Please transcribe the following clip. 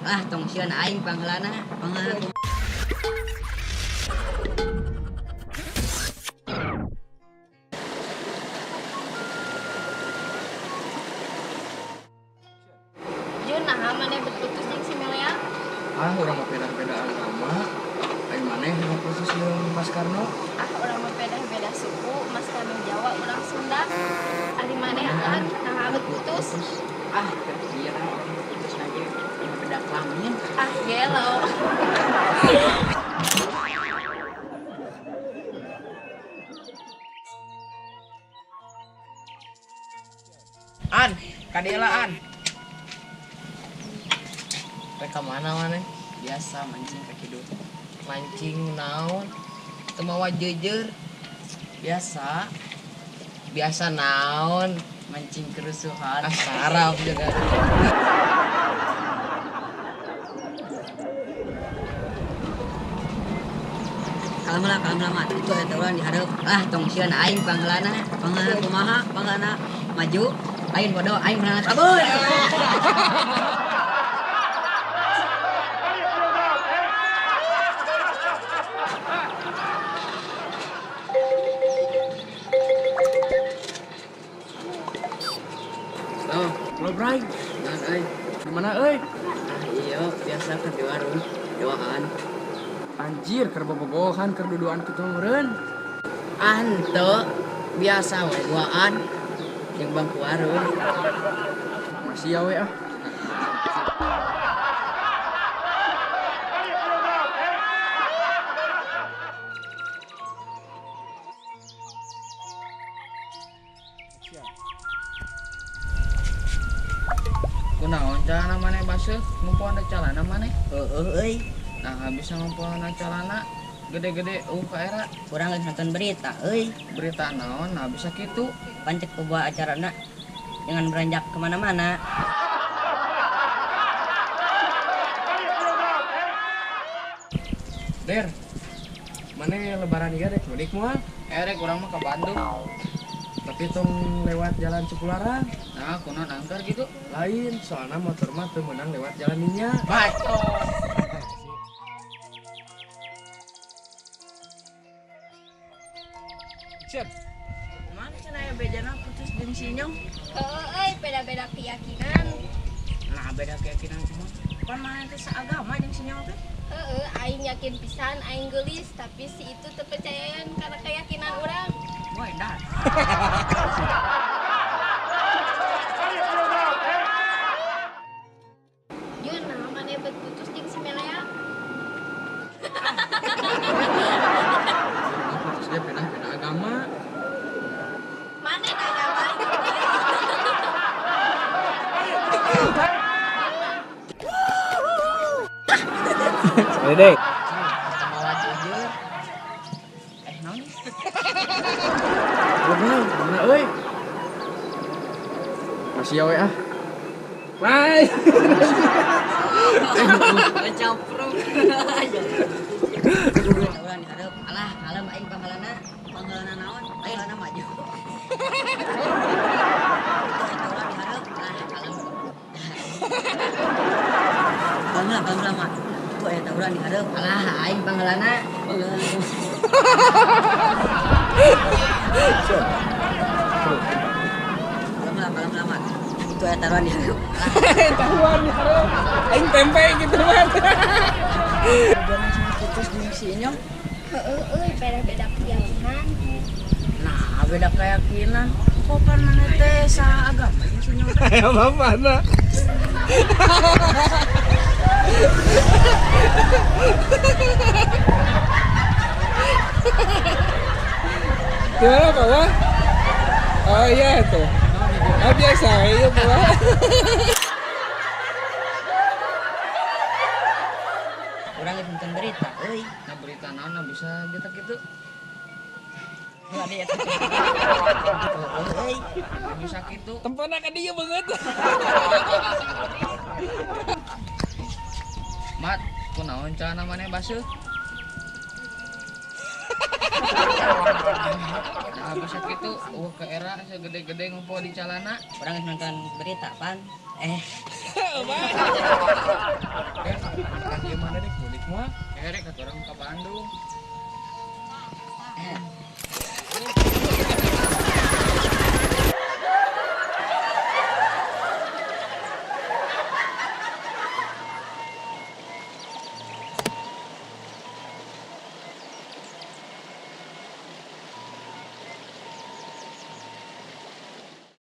Ah, tong sieun aing pangheulana. Pangheulana. Jun, nah maneh bet putus jeung si Melea? Ah, urang mah beda-beda agama. Aing maneh nu khusus jeung Mas Karno. Ah, urang mah beda-beda suku, Mas Karno Jawa, urang Sunda. Ari maneh an, nah bet putus. Ah, kira orang putus aja beda kelamin. Ah, gelo. An, kadieu an. Rek ka mana maneh? Biasa mancing ka kidul. Mancing naon? Teu mawa jeujeur. Biasa Biasa naon? mancing kerusuhan. Ah, sarap juga. Kalem lah, kalem lah, Mat. Itu eta urang dihareup. Ah, tong sieun aing pangheulana. Pangheulana kumaha? Pangheulana maju. Lain bodoh, aing pangheulana kabur. Oh, lo Bray. Naon euy? Di mana euy? Ah, iya, biasa keur di warung. Doaan. Anjir, keur bobogohan keur duduan kitu meureun. Ah, henteu. Biasa we duaan jeung bangku warung. Masih ya we ah. Kunaon calana maneh baseuh? Ngumpuan calana maneh? Heueuh euy, Nah, bisa ngumpuan calana gede-gede ka era urang geus nonton berita euy. Berita naon nah bisa kitu. Pancek pembawa acarana jangan beranjak kemana-mana. Der, mana lebaran ieu rek mudik moal? Rek urang mah ke Bandung. Tapi tong lewat jalan Cipularang. Nah, kunaon angker gitu? Lain, soalnya motor mah teu meunang lewat jalan minyak. Bacot. Siap. Mana cenah aya bejana putus jeung si Inyong? Heueuh euy, beda-beda keyakinan. Nah, beda keyakinan semua. Pan mana teh saagama jeung si Inyong teh? Heueuh, aing yakin pisan aing geulis, tapi si itu teu percayaan karena keyakinan urang. Wah, edan. Jun, nah maneh bet putus jeung si Melea? Putus dia beda-beda agama. Maneh nanya mah. Sekali deh. Mawa jujur. Naon? Bro, mana euy? Masih ya we ah. Bye. Camprung. Urang dihareup. Alah, kalem aing pangheulana. Pangheulana naon? Pangheulana maju. Itu eta urang dihareup. Ah, kalem. Kalem lah, kalem lah, Mat. Itu eta urang dihareup. Alah, aing pangheulana. Pangheulana. Kalem lah, kalem lah, Mat. Itu eta urang dihareup. Tahuan dihareup. Aing tempe gitu man. Jangan cuma putus jeung si Inyong. Heueuh euy, beda-beda keyakinan. Nah, beda keyakinan. Kok pan mana teh saagama jeung si Inyong teh? Ya mana? Gimana Pak? Wah? Oh iya itu. Oh biasa, iya Pak. Urang geus nonton berita euy. Nah berita naon nah bisa kita gitu. Ada eta. Euy. Bisa gitu. Tempatna ka dieu banget. Mat, kunaon calana maneh baseuh? Nah, bisa gitu, ke era segede-gede ngumpul di calana. Urang geus nonton berita pan.